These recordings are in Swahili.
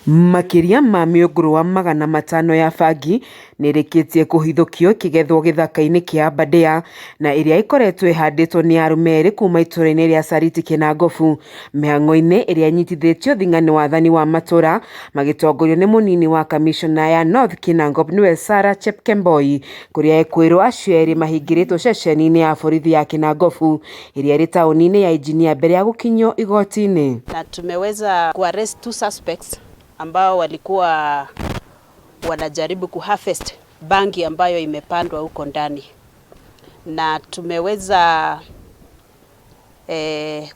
Makĩria ma mĩũngũrwa 500 ya bangi nĩĩrĩkĩtie kũhithũkio ĩkĩgethwo gĩthaka-inĩ kĩa Aberdare na ĩrĩa ĩkoretwo ĩhandĩtwo nĩ arũme erĩ kuma itũũra-inĩ rĩa Saliti Kinangofu mĩhang'o-inĩ ĩrĩa ĩnyitithĩtio thing'a nĩ wathani wa matũũra magĩtongorio nĩ mũnini wa kamishona ya North Kinangop nĩwe Sarah Chepkemboi, kũrĩa ekwĩrwo acio erĩ mahingĩrĩtwo ceceni-inĩ ya borithi ya Kinangofu ĩrĩa ĩrĩ taũni-inĩ ya Injinia mbere ya gũkinyio igoti-inĩ. Na tumeweza kuarrest two suspects ambao walikuwa wanajaribu kuharvest bangi ambayo imepandwa huko ndani, na tumeweza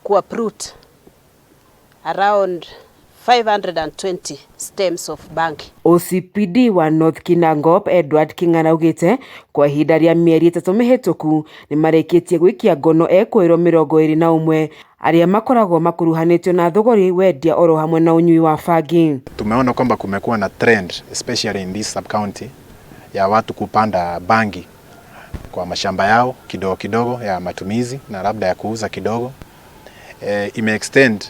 kuuproot around 520 stems of bangi. OCPD wa North Kinangop Edward King'ara augĩte kwa ihinda rĩa mĩeri 3 mĩhĩtũku nĩmarĩkĩtie gũikia ngono ekũĩrwo 21 arĩa makoragwo makuruhanĩtio na thogori wendia oro hamwe na ũnyui wa bangi. Tumeona kwamba kumekuwa na trend, especially in this sub county, ya watu kupanda bangi kwa mashamba yao kidogo kidogo ya matumizi na labda ya kuuza kidogo. Ime extend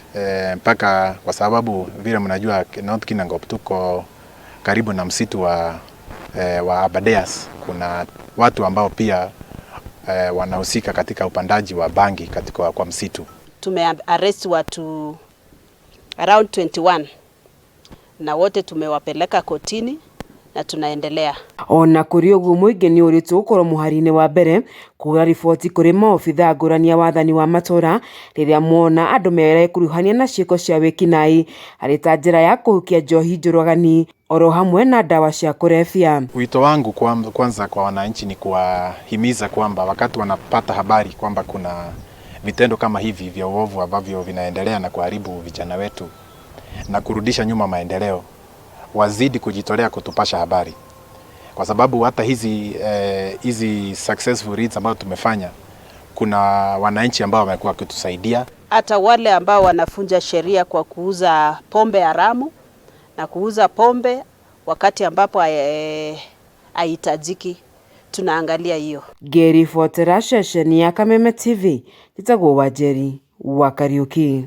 mpaka kwa sababu vile mnajua North Kinangop tuko karibu na msitu wa Aberdares. Kuna watu ambao pia wanahusika katika upandaji wa bangi katika kwa msitu. Tumearrest watu around 21 na wote tumewapeleka kotini na tunaendelea. Ona kũrĩ ũguo mũingĩ nĩ ũrĩtwo gũkorwo mũhari-inĩ wa mbere kũhũra riboti kũrĩ maobithaa ngũrani a wathani wa matũũra rĩrĩa mona andũ merekuruhania na ciĩko cia wĩkinaĩ harĩ ta njĩra ya kũhukia njohi njũragani oro hamwe na ndawa cia kũrebia. Wito wangu kwanza kwa wananchi ni kuwahimiza kwamba wakati wanapata habari kwamba kuna vitendo kama hivi vya uovu ambavyo vinaendelea na kuharibu vijana wetu na kurudisha nyuma maendeleo, wazidi kujitolea kutupasha habari, kwa sababu hata hizi successful raids ambazo tumefanya, kuna wananchi ambao wamekuwa wakitusaidia. Hata wale ambao wanavunja sheria kwa kuuza pombe haramu na kuuza pombe wakati ambapo haihitajiki, tunaangalia hiyo. Ngĩribotera ceceni ya Kameme TV, njĩtagwo Wanjeri wa Kariuki.